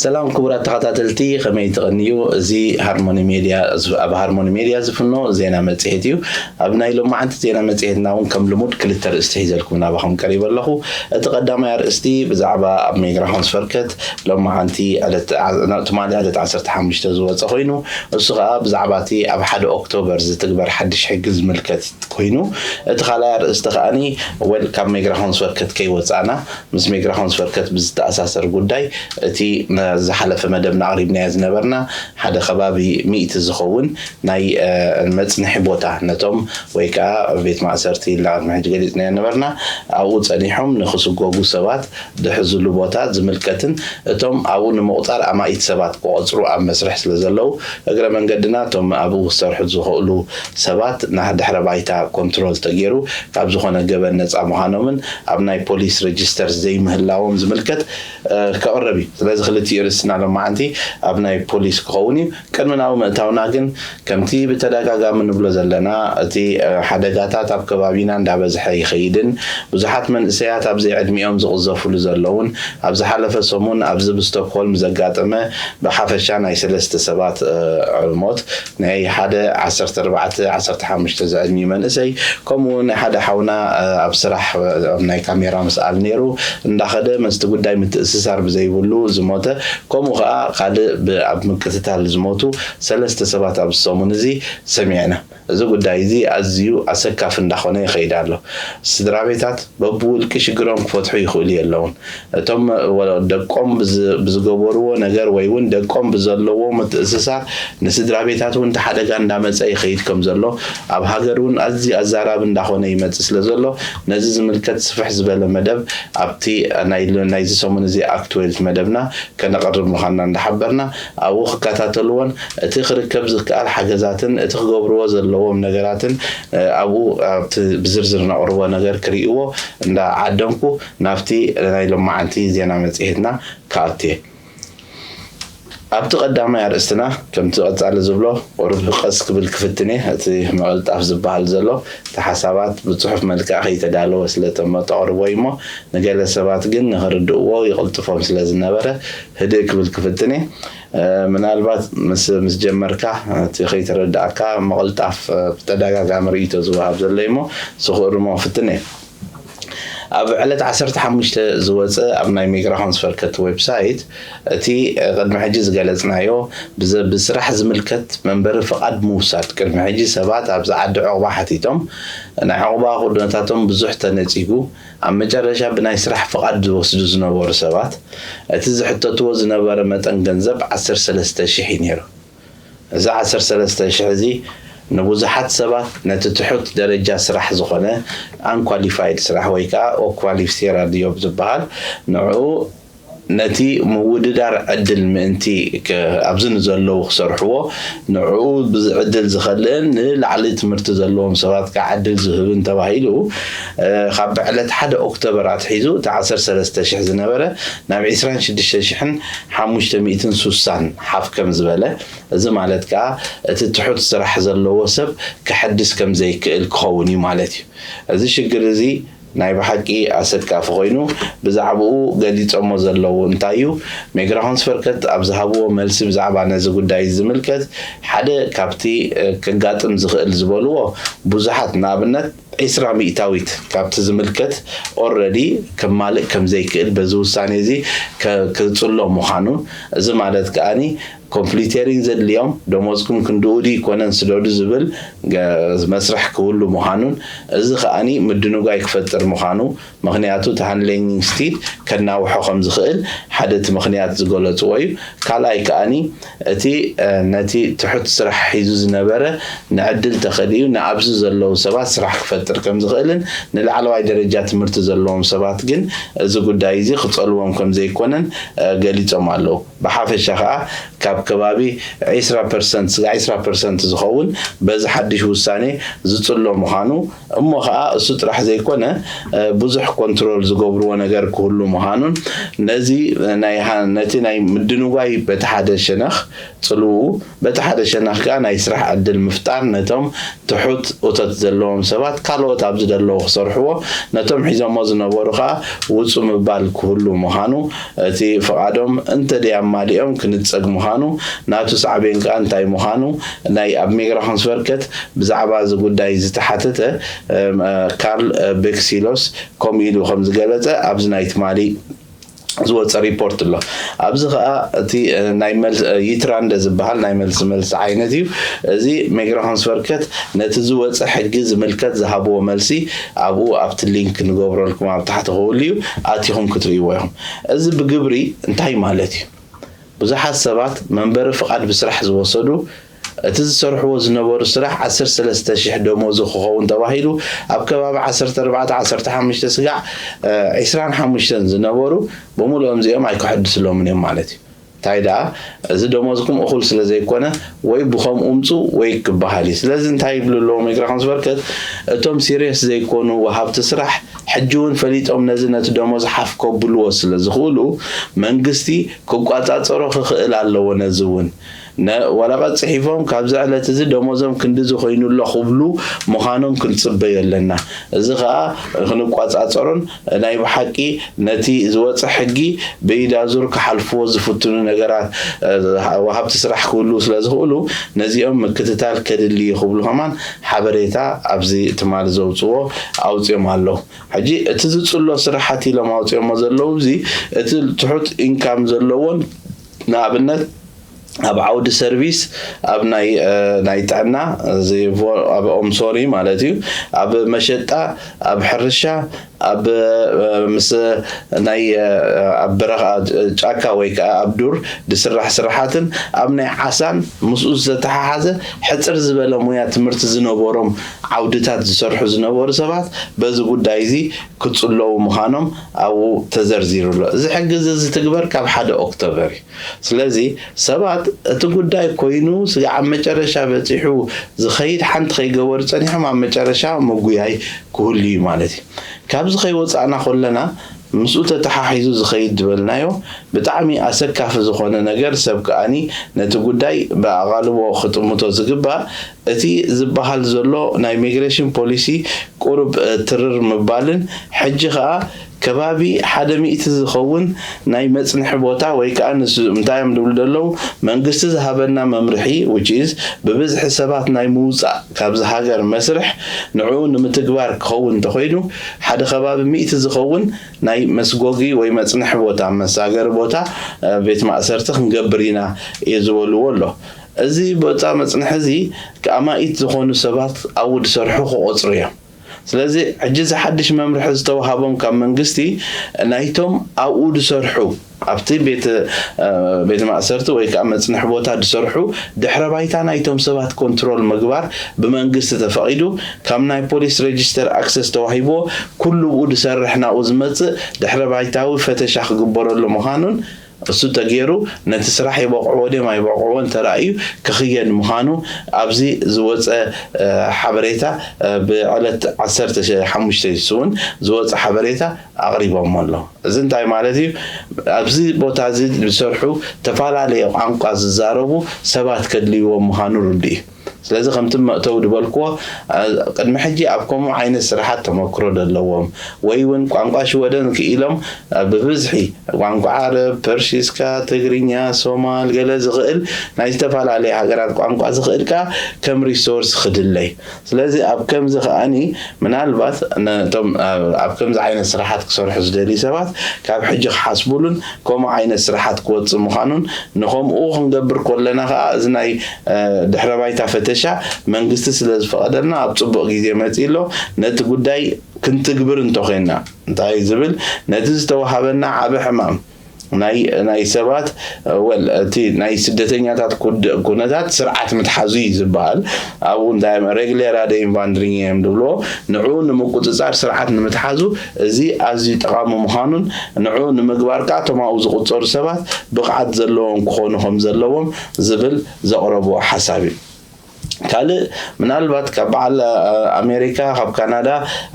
ሰላም ክቡራት ተኸታተልቲ፣ ከመይ ትቐንዩ? እዚ ሃርሞኒ ሜድያ፣ ኣብ ሃርሞኒ ሜድያ ዝፍኖ ዜና መጽሔት እዩ። ኣብ ናይ ሎማዓንቲ ዜና መጽሔትና እውን ከም ልሙድ ክልተ ርእስቲ ሒዘልኩም ናባኹም ቀሪበ ኣለኹ። እቲ ቀዳማይ ኣርእስቲ ብዛዕባ ኣብ ሜግራሆንስ ፈርከት ሎማዓንቲ ዕለት ዓ-፣ ትማሊ ዕለት ዓሰርተ ሓሙሽተ ዝወጸ ኮይኑ፣ እሱ ኸኣ ብዛዕባ እቲ ኣብ ሓደ ኦክቶበር ዝትግበር ሓድሽ ሕጊ ዝምልከት ኮይኑ፣ እቲ ካልኣይ ኣርእስቲ ከኣኒ ወል ካብ ሜግራሆንስ ፈርከት ከይወጻእና ምስ ሜግራሆንስ ፈርከት ብዝተኣሳሰር ጉዳይ እቲ መ-፣ ዝሓለፈ መደብና ኣቕሪብናዮ ዝነበርና ሓደ ከባቢ ሚእቲ ዝኸውን ናይ፣ እ፣ መጽንሒ ቦታ ነቶም ወይ ከኣ ቤት ማእሰርቲ ኢልና ቅድሚ ሕጂ ገሊጽናዮ ነበርና። ኣብኡ ጸኒሖም ንኽስጎጉ ሰባት ዝሕዝሉ ቦታ ዝምልከትን እቶም ኣብኡ ንምቑጻር ኣማኢት ሰባት ክቖጽሩ ኣብ መስርሕ ስለ ዘለዉ፣ እግረ መንገድና እቶም ኣብኡ ክሰርሑ ዝኽእሉ ሰባት ናይ ድሕረ ባይታ ኮንትሮል ተገይሩ ካብ ዝኾነ ገበን ነጻ ምዃኖምን ኣብ ናይ ፖሊስ ሬጅስተር ዘይምህላዎም ዝምልከት፣ እ፣ ከቕርብ እዩ። ስለዚ ክልቲኡ ርእስና ሎማዓንቲ ኣብ ናይ ፖሊስ ክኸውን እዩ። ቅድሚ ናብ ምእታውና ግን ከምቲ ብተደጋጋሚ ንብሎ ዘለና፣ እቲ፣ እ፣ ሓደጋታት ኣብ ከባቢና እንዳበዝሐ ይኸይድን ብዙሓት መንእሰያት ኣብ ዘይዕድሚኦም ዝቕዘፉሉ ዘለውን፣ ኣብ ዝሓለፈ ሰሙን ኣብዚ ብስቶክሆልም ዘጋጠመ ብሓፈሻ ናይ ሰለስተ ሰባት፣ እ፣ ሞት፣ ናይ ሓደ ዓሰርተ ኣርባዕተ ዓሰርተ ሓሙሽተ ዝዕድሚ መንእሰይ፣ ከምኡ እውን ናይ ሓደ ሓውና፣ እ፣ ኣብ ስራሕ፣ እ፣ ኣብ ናይ ካሜራ ምስኣል ነይሩ እንዳኸደ ምስቲ ጉዳይ ምትእስሳር ብዘይብሉ ዝሞተ፣ ከምኡ ኸኣ ካልእ ብ-፣ ኣብ ምቅትታል ዝሞቱ ሰለስተ ሰባት ኣብዚ ሰሙን እዚ ሰሚዕና። እዚ ጉዳይ እዚ ኣዝዩ ኣሰካፊ እንዳኾነ ይኸይድ ኣሎ። ስድራ ቤታት በብውልቂ ሽግሮም ክፈትሑ ይኽእሉ የለውን። እቶም ወ-፣ ደቆም ብዝ-፣ ብዝገበርዎ ነገር ወይ እውን ደቆም ብዘለዎ ምትእስሳር ንስድራ ቤታት እውን እቲ ሓደጋ እንዳመጸ ይኸይድ ከም ዘሎ ኣብ ሃገር እውን ኣዝዩ ኣዛራቢ እንዳኾነ ይመጽእ ስለ ዘሎ ነዚ ዝምልከት ስፍሕ ዝበለ መደብ ኣብቲ ናይ ሎ-፣ ናይዚ ሰሙን እዚ ኣክትዌልት መደብና ከነቕርብ ምዃንና እንዳሓበርና ኣብኡ ክከታተልዎን እቲ ክርከብ ዝከኣል ሓገዛትን እቲ ክገብርዎ ዘለዎም ነገራትን፣ እ፣ ኣብኡ ኣብቲ ብዝርዝር ነቕርቦ ነገር ክርእይዎ እንዳዓደምኩ ናብቲ ናይ ሎማዓንቲ ዜና መጽሔትና ክኣቱ እየ። ኣብቲ ቀዳማይ ኣርእስትና ከምቲ ቀጻሊ ዝብሎ ቁሩብ ቀስ ክብል ክፍትን እየ። እቲ ምቕልጣፍ ዝበሃል ዘሎ እቲ ሓሳባት ብጽሑፍ መልክዕ ከይተዳለወ ስለ ተመ-፣ ተቕርቦ እዩ እሞ ንገለ ሰባት ግን ንኽርድእዎ ይቕልጥፎም ስለ ዝነበረ ህድእ ክብል ክፍትን እየ። እ፣ ምናልባት ምስ፣ ምስ ጀመርካ እቲ ከይተረድኣካ ምቕልጣፍ፣ እ፣ ብተደጋጋሚ ርእይቶ ዝወሃብ ዘሎ እዩ እሞ ንሱ ክእርሞ ክፍትን እየ። ኣብ ዕለት ዓሰርተ ሓሙሽተ ዝወጸ ኣብ ናይ ሜግራሆንስ ፈርከት ዌብሳይት እቲ፣ እ፣ ቅድሚ ሕጂ ዝገለጽናዮ ብዘ-፣ ብስራሕ ዝምልከት መንበሪ ፍቓድ ምውሳድ ቅድሚ ሕጂ ሰባት ኣብዚ ዓዲ ዕቑባ ሓቲቶም ናይ ዕቑባ ኩነታቶም ብዙሕ ተነጺጉ ኣብ መጨረሻ ብናይ ስራሕ ፍቓድ ዝወስዱ ዝነበሩ ሰባት እቲ ዝሕተትዎ ዝነበረ መጠን ገንዘብ ዓሰርተ ሰለስተ ሽሕ እዩ ነይሩ። እዚ ዓሰርተ ሰለስተ ሽሕ እዚ ንብዙሓት ሰባት ነቲ ትሑት ደረጃ ስራሕ ዝኾነ ኣንኳሊፋይድ ስራሕ ወይ ከዓ ኦኳሊፍሴራ ድዮብ ዝበሃል ንዕኡ ነቲ ምውድዳር ዕድል ምእንቲ ከ-፣ ኣብዚ ንዘለዉ ክሰርሕዎ ንዕኡ ብዚ ዕድል ዝኸልእን ንላዕሊ ትምህርቲ ዘለዎም ሰባት ከዓ ዕድል ዝህብን ተባሂሉ፣ እ፣ ካብ ዕለት ሓደ ኦክቶበር ኣትሒዙ እቲ ዓሰርተ ሰለስተ ሽሕ ዝነበረ ናብ ዕስራን ሽዱሽተ ሽሕን ሓሙሽተ ሚእትን ስሳን ሓፍ ከም ዝበለ፣ እዚ ማለት ከዓ እቲ ትሑት ስራሕ ዘለዎ ሰብ ክሐድስ ከም ዘይክእል ክኸውን እዩ ማለት እዩ። እዚ ሽግር እዚ ናይ ብሓቂ ኣሰቃፊ ኮይኑ ብዛዕባኡ ገሊጾሞ ዘለዉ እንታይ እዩ? ሜግራሆንስ ፈርከት ኣብ ዝሃብዎ መልሲ ብዛዕባ ነዚ ጉዳይ ዝምልከት ሓደ ካብቲ፣ እ፣ ከጋጥም ዝኽእል ዝበልዎ ብዙሓት ንኣብነት ዕስራ ሚእታዊት ካብቲ ዝምልከት ኦረዲ ከማልእ ከም ዘይክእል በዚ ውሳኔ እዚ ከ-፣ ክጽሎ ምዃኑ፣ እዚ ማለት ከኣኒ ኮምፕሊቴሪንግ ዘድልዮም ደሞዝኩም ክንድኡ ድዩ ይኮነን ስደዱ ዝብል ገ-፣ መስርሕ ክህሉ ምዃኑን፣ እዚ ከኣኒ ምድንጓይ ክፈጥር ምዃኑ፣ ምኽንያቱ እቲ ሃንድሊንግ ስቲድ ከናውሖ ከም ዝኽእል ሓደ እቲ ምኽንያት ዝገለጽዎ እዩ። ካልኣይ ከኣኒ እቲ፣ እ፣ ነቲ ትሑት ስራሕ ሒዙ ዝነበረ ንዕድል ተኸሊኡ ንኣብዚ ዘለዉ ሰባት ስራሕ ክፈጥር ከም ዝኽእልን ንላዕለዋይ ደረጃ ትምህርቲ ዘለዎም ሰባት ግን እዚ ጉዳይ እዚ ክጸልዎም ከም ዘይኮነን፣ እ፣ ገሊጾም ኣለዉ። ብሓፈሻ ከኣ ካብ ከባቢ ዕስራ ፐርሰንት ስጋዕ ዕስራ ፐርሰንት ዝኸውን በዚ ሓድሽ ውሳኔ ዝጽሎ ምዃኑ፣ እሞ ከኣ እሱ ጥራሕ ዘይኮነ፣ እ፣ ብዙሕ ኮንትሮል ዝገብርዎ ነገር ክህሉ ምዃኑን፣ ነዚ ናይ ሃ-፣ ነቲ ናይ ምድንጓይ በቲ ሓደ ሸነኽ ጽልውኡ፣ በቲ ሓደ ሸነኽ ከኣ ናይ ስራሕ ዕድል ምፍጣር ነቶም ትሑት እቶት ዘለዎም ሰባት ካልኦት ኣብዚ ዘለዉ ክሰርሕዎ፣ ነቶም ሒዞሞ ዝነበሩ ከዓ ውፁ ምባል ክህሉ ምዃኑ፣ እቲ ፍቓዶም እንተደይ ኣማሊኦም ክንፀግ ምዃኑ፣ ናቱ ሳዕቤን ከዓ እንታይ ምዃኑ ናይ ኣብ ሜግራኾንስቨርከት ብዛዕባ እዚ ጉዳይ ዝተሓተተ ካርል ቤክሲሎስ ከምኡ ኢሉ ከም ዝገለፀ ኣብዚ ናይ ትማሊ ዝወፀ ሪፖርት ኣሎ። ኣብዚ ከዓ እቲ ናይ መልስ ይትራንደ ዝበሃል ናይ መልሲ መልሲ ዓይነት እዩ። እዚ ሜግራኾንስቨርከት ነቲ ዝወፀ ሕጊ ዝምልከት ዝሃብዎ መልሲ ኣብኡ ኣብቲ ሊንክ ንገብረልኩም ኣብ ታሕቲ ክህሉ እዩ፣ ኣቲኹም ክትርእይዎ ኢኹም። እዚ ብግብሪ እንታይ ማለት እዩ? ብዙሓት ሰባት መንበሪ ፍቓድ ብስራሕ ዝወሰዱ እቲ ዝሰርሕዎ ዝነበሩ ስራሕ ዓሰርተ ሰለስተ ሽሕ ደሞዙ ክኸውን ተባሂሉ ኣብ ከባቢ ዓሰርተ ኣርባዕተ ዓሰርተ ሓሙሽተ ስጋዕ ዒስራን ሓሙሽተን ዝነበሩ ብምሉኦም እዚኦም ኣይክሕድስሎምን እዮም ማለት እዩ። እንታይ ደኣ እዚ ደሞዝኩም እኹል ስለ ዘይኮነ ወይ ብኸምኡ ምፁ ወይ ክበሃል እዩ። ስለዚ እንታይ ይብሉ ኣለዉ ሜግራኾንስቨርከት? እቶም ሲሪየስ ዘይኮኑ ወሃብቲ ስራሕ ሕጂ እውን ፈሊጦም ነዚ ነቲ ደሞዝ ሓፍ ከብልዎ ስለ ዝኽእሉ መንግስቲ ክቋፃፀሮ ክኽእል ኣለዎ። ነዚ እውን ወረቐት ፅሒፎም ካብዚ ዕለት እዚ ደሞዞም ክንድዚ ኮይኑ ኣሎ ክብሉ ምዃኖም ክንፅበዮ ኣለና። እዚ ከዓ ክንቋፃፀሮን ናይ ብሓቂ ነቲ ዝወፀ ሕጊ ብኢዳዙር ክሓልፍዎ ዝፍትኑ ነገራት ወሃብቲ ስራሕ ክህልዉ ስለ ዝኽእሉ ነዚኦም ምክትታል ከድሊ እዩ ክብሉ ከማን ሓበሬታ ኣብዚ ትማሊ ዘውፅዎ ኣውፅኦም ኣለዉ። ሕጂ እቲ ዝፅሎ ስራሓት ኢሎም ኣውፅኦሞ ዘለዉ እዚ እቲ ትሑት ኢንካም ዘለዎን ንኣብነት ኣብ ዓውዲ ሰርቪስ ኣብ ናይ ናይ ጥዕና ኣብ ኦምሶሪ ማለት እዩ ኣብ መሸጣ ኣብ ሕርሻ ኣብ ምስ ናይ ኣብ በረኻ ጫካ ወይ ከዓ ኣብ ዱር ዝስራሕ ስራሓትን ኣብ ናይ ዓሳን ምስኡ ዝተተሓሓዘ ሕፅር ዝበለ ሙያ ትምህርቲ ዝነበሮም ዓውድታት ዝሰርሑ ዝነበሩ ሰባት በዚ ጉዳይ እዚ ክፅለዉ ምዃኖም ኣብኡ ተዘርዚሩ ኣሎ። እዚ ሕጊ እዚ ዝትግበር ካብ ሓደ ኦክቶበር እዩ። ስለዚ ሰባት እቲ ጉዳይ ኮይኑ ስጋዕ ኣብ መጨረሻ በፂሑ ዝኸይድ ሓንቲ ከይገበሩ ፀኒሖም ኣብ መጨረሻ ምጉያይ ክህሉ እዩ ማለት እዩ። ካብዚ ከይወፃእና ከለና ምስኡ ተተሓሒዙ ዝኸይድ ዝበልናዮ ብጣዕሚ ኣሰካፊ ዝኾነ ነገር ሰብ ከኣኒ ነቲ ጉዳይ ብኣቓልቦ ክጥምቶ ዝግባእ እቲ ዝበሃል ዘሎ ናይ ሚግሬሽን ፖሊሲ ቁሩብ ትርር ምባልን ሕጂ ከዓ ከባቢ ሓደ ሚእቲ ዝኸውን ናይ መፅንሒ ቦታ ወይ ከዓ እንታይ እዮም ዝብሉ ዘለዉ መንግስቲ ዝሃበና መምርሒ which is ብብዝሒ ሰባት ናይ ምውፃእ ካብዚ ሃገር መስርሕ ንዕኡ ንምትግባር ክኸውን እንተኮይኑ ሓደ ከባቢ ሚእቲ ዝኸውን ናይ መስጎጊ ወይ መፅንሒ ቦታ መሳገሪ ቦታ ቤት ማእሰርቲ ክንገብር ኢና እዩ ዝበልዎ ኣሎ። እዚ ቦታ መፅንሒ እዚ ኣማኢት ዝኾኑ ሰባት ኣብኡ ዝሰርሑ ክቆፅሩ እዮም። ስለዚ ሕጂ እዚ ሓድሽ መምርሒ ዝተዋሃቦም ካብ መንግስቲ ናይቶም ኣብኡ ዝሰርሑ ኣብቲ ቤት ቤት ማእሰርቲ ወይ ከዓ መፅንሒ ቦታ ዝሰርሑ ድሕረ ባይታ ናይቶም ሰባት ኮንትሮል ምግባር ብመንግስቲ ተፈቒዱ ካብ ናይ ፖሊስ ሬጅስተር ኣክሰስ ተዋሂብዎ ኩሉ ብኡ ዝሰርሕ ናብኡ ዝመፅእ ድሕረ ባይታዊ ፈተሻ ክግበረሉ ምዃኑን እሱ ተገይሩ ነቲ ስራሕ ይበቕዕዎ ድዮም ኣይበቕዕዎን ተራእዩ ክኽየድ ምዃኑ ኣብዚ ዝወፀ ሓበሬታ ብዕለት ዓሰርተ ሓሙሽተ ንሱ እውን ዝወፀ ሓበሬታ ኣቕሪቦሞ ኣለዉ። እዚ እንታይ ማለት እዩ? ኣብዚ ቦታ እዚ ዝሰርሑ ተፈላለየ ቋንቋ ዝዛረቡ ሰባት ከድልይዎም ምዃኑ ርዱእ እዩ። ስለዚ ከምቲ መእተዊ ዝበልክዎ ቅድሚ ሕጂ ኣብ ከምኡ ዓይነት ስራሓት ተመክሮ ዘለዎም ወይ እውን ቋንቋ ሽወደን ክኢሎም ብብዝሒ ቋንቋ ዓረብ፣ ፐርሺስካ፣ ትግርኛ፣ ሶማል ገለ ዝኽእል ናይ ዝተፈላለየ ሃገራት ቋንቋ ዝኽእል ከዓ ከም ሪሶርስ ክድለይ። ስለዚ ኣብ ከምዚ ከዓኒ ምናልባት ነቶም ኣብ ከምዚ ዓይነት ስራሓት ክሰርሑ ዝደልዩ ሰባት ካብ ሕጂ ክሓስቡሉን ከምኡ ዓይነት ስራሓት ክወፅእ ምዃኑን ንኸምኡ ክንገብር ከለና ከዓ እዚ ናይ ድሕረ ባይታ ፈተሻ መንግስቲ ስለ ዝፈቐደልና ኣብ ፅቡቕ ግዜ መፂእ ኣሎ። ነቲ ጉዳይ ክንትግብር እንተኾይንና እንታይ ዝብል ነቲ ዝተዋሃበና ዓቢ ሕማም ናይ ናይ ሰባት ወል እቲ ናይ ስደተኛታት ኩነታት ስርዓት ምትሓዙ እዩ ዝበሃል። ኣብኡ እንታይ ሬግሌራ ደ ኢንቫንድሪንግ እዮም ዝብልዎ። ንዕኡ ንምቁፅፃር ስርዓት ንምትሓዙ እዚ ኣዝዩ ጠቓሚ ምዃኑን ንዕኡ ንምግባር ከዓ እቶም ኣብኡ ዝቁፀሩ ሰባት ብቕዓት ዘለዎም ክኾኑ ከም ዘለዎም ዝብል ዘቕረብዎ ሓሳብ እዩ። ካልእ ምናልባት ካብ በዓል ኣሜሪካ ካብ ካናዳ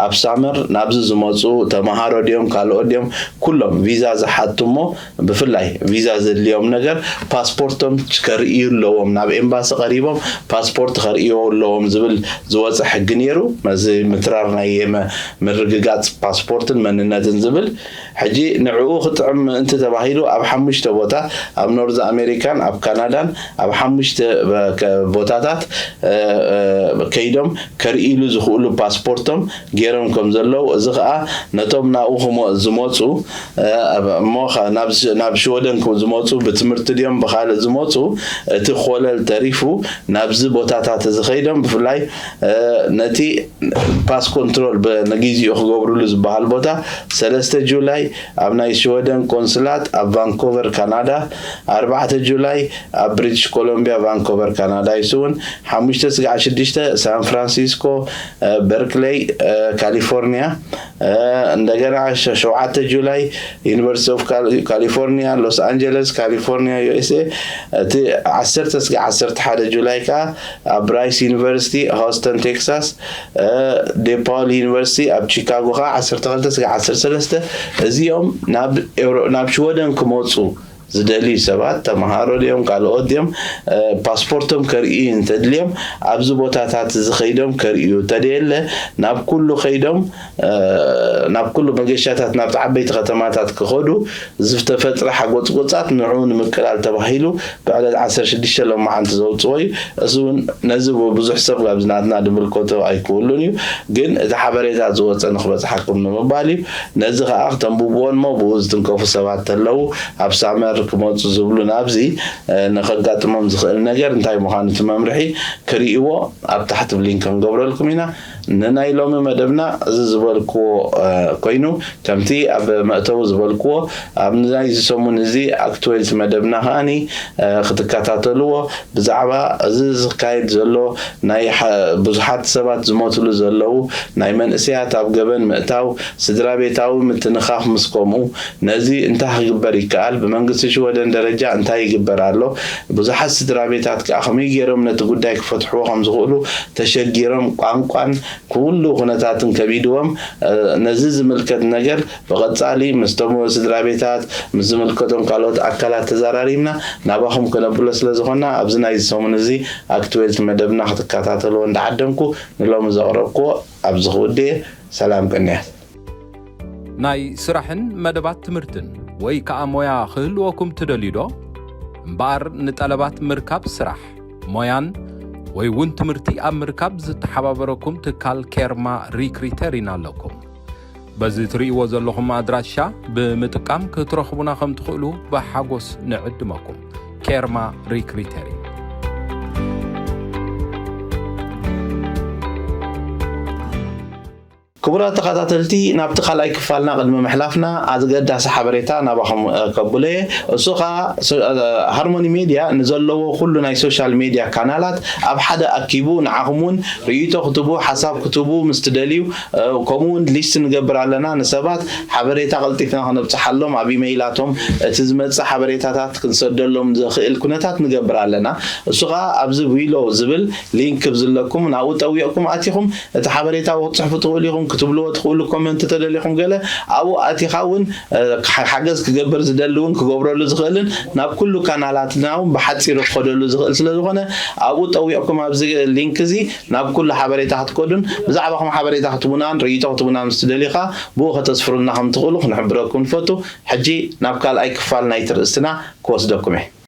ኣብ ሳመር ናብዚ ዝመፁ ተምሃሮ ድዮም ካልኦት ድዮም ኩሎም ቪዛ ዝሓቱ እሞ ብፍላይ ቪዛ ዘድልዮም ነገር ፓስፖርቶም ከርእዩ ኣለዎም፣ ናብ ኤምባሲ ቀሪቦም ፓስፖርት ከርእዩ ኣለዎም ዝብል ዝወፀ ሕጊ ነይሩ። ነዚ ምትራር ናይ ምርግጋፅ ፓስፖርትን መንነትን ዝብል ሕጂ ንዕኡ ክጥዕም ምእንቲ ተባሂሉ ኣብ ሓሙሽተ ቦታ ኣብ ኖርዝ ኣሜሪካን ኣብ ካናዳን ኣብ ሓሙሽተ ቦታታት ከይዶም ከርእይሉ ዝኽእሉ ፓስፖርቶም ገይሮም ከም ዘለዉ፣ እዚ ኸኣ ነቶም ናብኡ ዝመፁ እሞ ናብ ሽወደን ዝመፁ ብትምህርቲ ድዮም ብኻልእ ዝመፁ እቲ ኮለል ተሪፉ ናብዚ ቦታታት እዚ ከይዶም ብፍላይ ነቲ ፓስ ኮንትሮል ንጊዜኡ ክገብርሉ ዝበሃል ቦታ ሰለስተ ጁላይ ኣብ ናይ ሽወደን ኮንስላት ኣብ ቫንኮቨር ካናዳ፣ ኣርባዕተ ጁላይ ኣብ ብሪቲሽ ኮሎምቢያ ቫንኮቨር ካናዳ ይስውን፣ ሓሙሽተ ስጋዕ ሽዱሽተ ሳን ፍራንሲስኮ በርክለይ ካሊፎርኒያ፣ እንደገና ሸውዓተ ጁላይ ዩኒቨርሲቲ ኦፍ ካሊፎርኒያ ሎስ ኣንጀለስ ካሊፎርኒያ ዩ ኤስ ኤ፣ እቲ ዓሰርተ ስጋዕ ዓሰርተ ሓደ ጁላይ ከዓ ኣብ ብራይስ ዩኒቨርሲቲ ሆስተን ቴክሳስ፣ ዴፓውል ዩኒቨርሲቲ ኣብ ቺካጎ ከዓ ዓሰርተ ክልተ ስጋዕ ዓሰርተ ሰለስተ። እዚኦም ናብ ሽወደን ክመፁ ዝደልዩ ሰባት ተምሃሮ ድዮም ካልኦት ድዮም ፓስፖርቶም ከርእዩ እንተድልዮም ኣብዚ ቦታታት እዚ ከይዶም ከርእዩ እንተደየለ ናብ ኩሉ ከይዶም ናብ ኩሉ መገሻታት ናብቲ ዓበይቲ ከተማታት ክኸዱ ዝተፈጥረ ሓጎፅጎፃት ንዑ ንምቅላል ተባሂሉ ብዕለት ዓሰርተ ሽዱሽተ ሎማዓንቲ ዘውፅኦ እዩ። እዚ እውን ነዚ ብዙሕ ሰብ ኣብዚ ናትና ድምልከቶ ኣይክህሉን እዩ፣ ግን እቲ ሓበሬታ ዝወፀ ንክበፅሓኩም ንምባል እዩ። ነዚ ከዓ ክተንብብዎን እሞ ብኡ ዝትንከፉ ሰባት ተለዉ ኣብ ሳመር ክመፁ ዝብሉ ናብዚ ንከጋጥሞም ዝኽእል ነገር እንታይ ምዃኑ እቲ መምርሒ ክርእይዎ ኣብ ታሕቲ ብሊንክ ክንገብረልኩም ኢና። ንናይ ሎሚ መደብና እዚ ዝበልክዎ ኮይኑ ከምቲ ኣብ መእተዊ ዝበልክዎ ኣብ ናይዚ ሰሙን እዚ ኣክትዌልቲ መደብና ከዓኒ ክትከታተልዎ ብዛዕባ እዚ ዝካየድ ዘሎ ናይ ብዙሓት ሰባት ዝሞትሉ ዘለዉ ናይ መንእሰያት ኣብ ገበን ምእታው ስድራ ቤታዊ ምትንኻፍ ምስ ከምኡ ነዚ እንታይ ክግበር ይከኣል? ብመንግስቲ ሽወደን ደረጃ እንታይ ይግበር ኣሎ? ብዙሓት ስድራ ቤታት ከኣ ከመይ ገይሮም ነቲ ጉዳይ ክፈትሕዎ ከም ዝኽእሉ ተሸጊሮም ቋንቋን ኩሉ ኩነታትን ከቢድዎም ነዚ ዝምልከት ነገር ብቐጻሊ ምስቶም ስድራ ቤታት ምስ ዝምልከቶም ካልኦት ኣካላት ተዘራሪብና ናባኹም ከነብሎ ስለ ዝኾንና ኣብዚ ናይ ሰሙን እዚ ኣክትዌልቲ መደብና ክትከታተልዎ እንዳዓደምኩ ንሎሚ ዘቕረብክዎ ኣብዚ ክውድእ ሰላም ቅንያት። ናይ ስራሕን መደባት ትምህርትን ወይ ከኣ ሞያ ክህልወኩም ትደልዩ ዶ? እምበኣር ንጠለባት ምርካብ ስራሕ፣ ሞያን ወይ እውን ትምህርቲ ኣብ ምርካብ ዝተሓባበረኩም ትካል ኬርማ ሪክሪተሪን ኣለኩም። በዚ ትርእይዎ ዘለኹም ኣድራሻ ብምጥቃም ክትረኽቡና ከም ትኽእሉ ብሓጎስ ንዕድመኩም። ኬርማ ሪክሪተሪን። ክቡራት ተኸታተልቲ ናብቲ ካልኣይ ክፋልና ቅድሚ ምሕላፍና ኣገዳሲ ሓበሬታ ናባኹም ከብሎ እየ። እሱ ከዓ ሃርሞኒ ሜድያ ንዘለዎ ኩሉ ናይ ሶሻል ሜድያ ካናላት ኣብ ሓደ ኣኪቡ ንዓኹም እውን ርእይቶ ክትቡ ሓሳብ ክትቡ ምስ ትደልዩ ከምኡ እውን ሊስት ንገብር ኣለና ንሰባት ሓበሬታ ቀልጢፍና ክነብፅሓሎም ኣብ ኢመይላቶም እቲ ዝመፅእ ሓበሬታታት ክንሰደሎም ዘኽእል ኩነታት ንገብር ኣለና። እሱ ከዓ ኣብዚ ዊሎ ዝብል ሊንክ ብዝለኩም ናብኡ ጠዊቕኩም ኣቲኹም እቲ ሓበሬታ ክትፅሕፉ ትኽእሉ ኢኹም ክትብልዎ ትኽእሉ ኮመንት ተደሊኹም ገለ ኣብኡ ኣቲኻ እውን ሓገዝ ክገብር ዝደሊ እውን ክገብረሉ ዝኽእልን ናብ ኩሉ ካናላትና እውን ብሓፂሩ ክኸደሉ ዝኽእል ስለ ዝኾነ ኣብኡ ጠዊቕኩም ኣብዚ ሊንክ እዚ ናብ ኩሉ ሓበሬታ ክትከዱን ብዛዕባኹም ሓበሬታ ክትቡናን ርእይቶ ክትቡና ምስ ትደልዩ ከዓ ብኡ ከተስፍሩልና ከም ትኽእሉ ክንሕብረኩም ንፈቱ። ሕጂ ናብ ካልኣይ ክፋል ናይቲ ርእስትና ክወስደኩም እየ።